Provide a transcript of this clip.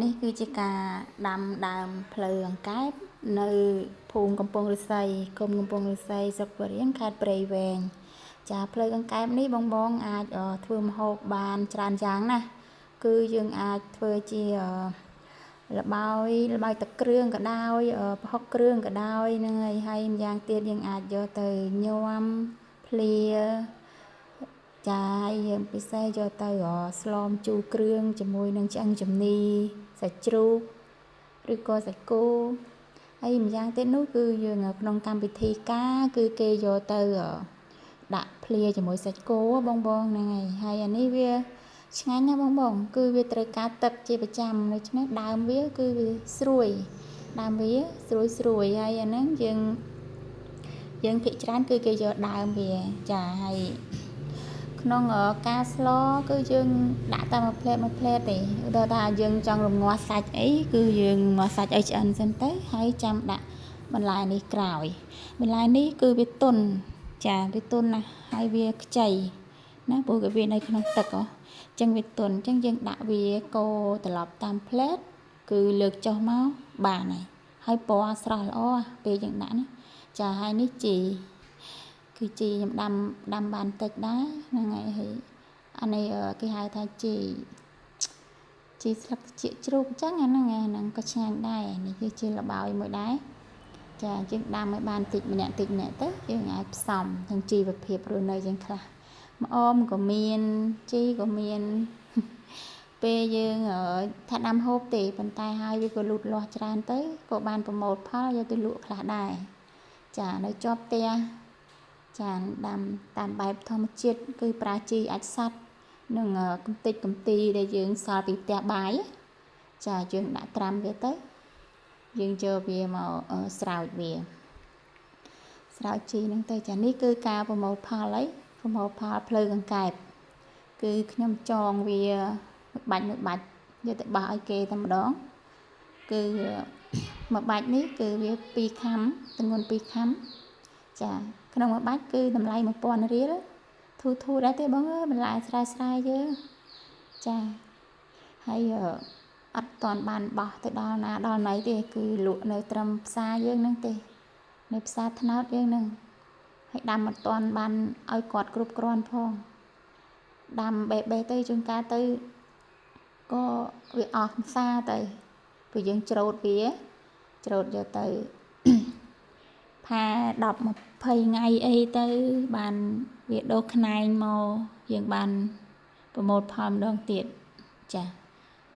នេះគឺជាការដាំដើមភ្លៅអង្កែបនៅភូមិកំពង់ឫស្សី ឃុំកំពង់ឫស្សី ស្រុកពរៀង ខេត្តព្រៃវែង។ ចា ភ្លៅអង្កែបនេះបងបងអាចធ្វើម្ហូបបានច្រើនយ៉ាងណាស់ គឺយើងអាចធ្វើជាល្បាយល្បាយទឹកគ្រឿងក៏ដោយ ប្រហុកគ្រឿងក៏ដោយហ្នឹងហើយ ហើយម្យ៉ាងទៀតយើងអាចយកទៅញ៉ាំភ្លា ចា ហើយយើងពិសេសយកទៅស្លមជូរគ្រឿងជាមួយនឹងឆ្អឹងជំនី សាច់ជ្រូក ឬក៏សាច់គោ ហើយម្យ៉ាងទៀតនោះគឺយើងក្នុងកម្មវិធីការ គឺគេយកទៅដាក់ភ្លាជាមួយសាច់គោបងបងហ្នឹងហើយ។ ហើយអានេះវាឆ្ងាញ់ណាស់បងបង គឺវាត្រូវការទឹកជាប្រចាំ ដូច្នេះដើមវាគឺវាស្រួយ ដើមវាស្រួយស្រួយ ហើយអាហ្នឹងយើងភាគច្រើនគឺគេយកដើមវា ចា។ ហើយក្នុងការស្លគឺយើងដាក់តែមួយផ្លែតមួយផ្លែតទេ ឧទាហរណ៍ថាយើងចង់រំងាស់សាច់អី គឺយើងងាស់សាច់ឲ្យឆ្អិនសិនទៅ ហើយចាំដាក់បន្លែនេះក្រោយ។ បន្លែនេះគឺវាទន់ ចា វាទន់ណាស់ ហើយវាខ្ចីណា ព្រោះវានៅក្នុងទឹកហ៎ អញ្ចឹងវាទន់ អញ្ចឹងយើងដាក់វាកូរត្រឡប់តាមផ្លែត គឺលើកចុះមកបានហើយ ហើយពណ៌ស្រស់ល្អពេលយើងដាក់ណា ចា។ ហើយនេះជី គឺជីខ្ញុំដាំដាំបានតិចដែរហ្នឹងហើយ ហើយអានេះគេហៅថាជីជីស្លឹកត្រចៀកជ្រូកអញ្ចឹង អាហ្នឹងហ្នឹងក៏ឆ្ងាញ់ដែរ។ នេះគឺជាល្បាយមួយដែរ ចា យើងដាំឲ្យបានតិចម្នាក់តិចម្នាក់ទៅ យើងអាចផ្សំទាំងជីវភាពរស់នៅយើងខ្លះ ម្អមក៏មាន ជីក៏មាន ពេលយើងថាដាំហូបទេ ប៉ុន្តែហើយវាក៏លូតលាស់ច្រើនទៅ ក៏បានប្រមូលផលយកទៅលក់ខ្លះដែរ ចា នៅជាប់ផ្ទះ ចា ដាំតាមបែបធម្មជាតិ គឺប្រើជីអាចសត្វនិងកំតិចកំទីដែលយើងសល់ពីផ្ទះបាយ ចា យើងដាក់ត្រាំវាទៅ យើងយកវាមកស្រោចវា ស្រោចជីហ្នឹងទៅ ចា។ នេះគឺការប្រមូលផល ហើយប្រមូលផលភ្លៅកង្កែប គឺខ្ញុំចងវាមួយបាច់មួយបាច់យកទៅបោះឲ្យគេតែម្ដង គឺមួយបាច់នេះគឺវា2ខាំ ទម្ងន់2ខាំ ចា ក្នុងមួយបាច់គឺតម្លៃ1000រៀល ធូរធូរដែរទេបងអើយ បន្លែស្រែស្រែយើង ចា ហើយអត់តាន់បានបោះទៅដល់ណាដល់ណីទេ គឺលក់នៅត្រឹមផ្សារយើងហ្នឹងទេ នៅផ្សារត្នោតយើងហ្នឹង ហើយដាំអត់តាន់បានឲ្យគាត់គ្រប់គ្រាន់ផង ដាំបេះបេះទៅ ជួនកាលទៅក៏វាអស់ផ្សារទៅ ព្រោះយើងច្រូតវា ច្រូតយកទៅផែ10 20ថ្ងៃអីទៅ បានវាដូរខ្នែងមក យើងបានប្រមូលផលម្ដងទៀត ចា។